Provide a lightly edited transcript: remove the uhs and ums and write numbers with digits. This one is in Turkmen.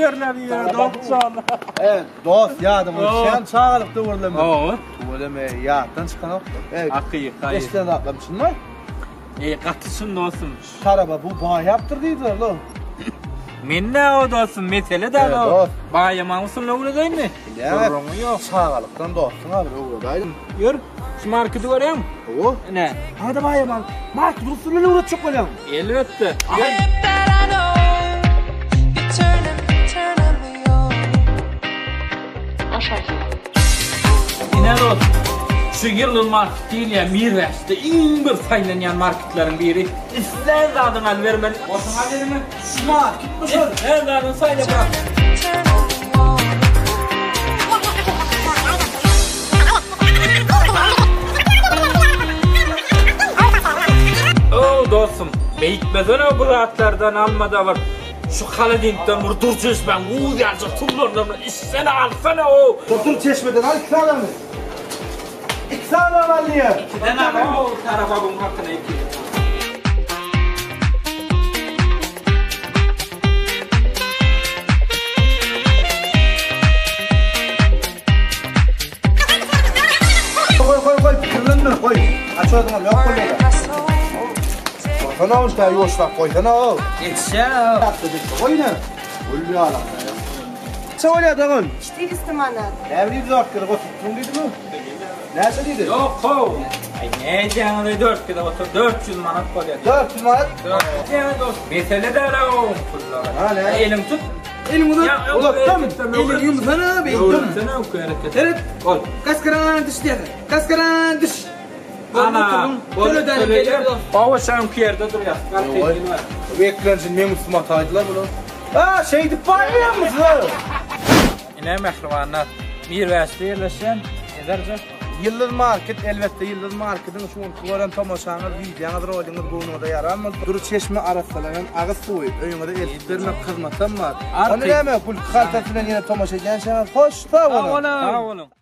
ýerläp iýýär dost. E, dost ýadyma düşýän çagalyk döwürlerimiz. Hawa. Tüweleme ýatdan çykanok. E, Hakyky. Eşiden zatlarym çynmy? E, gaty çyn dostum. Taraba bu baýapdyr diýdiler lo. Men nä o dostum, mesele däl o. Dost. Baýamaň usulyny öwredeýinmi? Gürrüňi ýok. Çagalykdan dostuň abi öwredeýdim. Ýör, şu marketi görýäňmi? Hawa. Ine. Hada baýamaň market usulyny öwretjek bolýaň. Elbetde. Ine dost, şu ýylyň market diýilýän Mirbäşde iň bir saýlanýan marketleriň biri. Islän zadyňy alybermeli. Goşuň al eliňe. Şu marketmi şol? Islän zadyňy saýla brat. Ow dostum, beýtmesene bu zatlardan almada bir şu holodilnikden bir dur çeşmäň buz ýalyjak suwlaryndan bir içsene alsana ow. Dur dur çeşmeden al iki sanyny. Iki sany al diýýär. Ikiden al ow tarababyň hakyna iki. Goý goý goý pikirlenme goý. Aç özüňem ýok bolýar. Goýsana ol tä ýuwaşlap goýsana ol. Ýetişýär. Goý ine. Gül ýaly. Näçe bolýar dogan? 400 manat. Näme diýdi dört kilo goşup diýdimi? Näçe diýdi? Ýok how. Aý nädýäňiz 4 kilo otur 400 manat bolýar. 400 manat? 400 dost. Mesele däl o pullar. Ha ne? Eliň tut. Eliňi uzat. Uzatdym. Eliňi ýumsana beýtdim. Seret. Ol. Kaskaran düş diýýär. Kaskaran düş. Ana. Baba sen ýerde durýar. Beklensin meň üstüme ataýdylar bular. Ha şeýdip barýarmy sizler? Ine mähribanlar. Mirbäşde ýerleşýän Ezerje. Ýyldyz Market elbetde Ýyldyz Marketiň şu günki gören tomaşaňyz, wideoňyz, roliňiz göwnüňize ýaran bolsa, dury çeşme arassalanan agyz suwy öýüňize eltip bermek hyzmatam bar. Onda näme, gülki haltasy bilen ýene tomaşa edýänçäňiz hoş sag boluň. Sag boluň.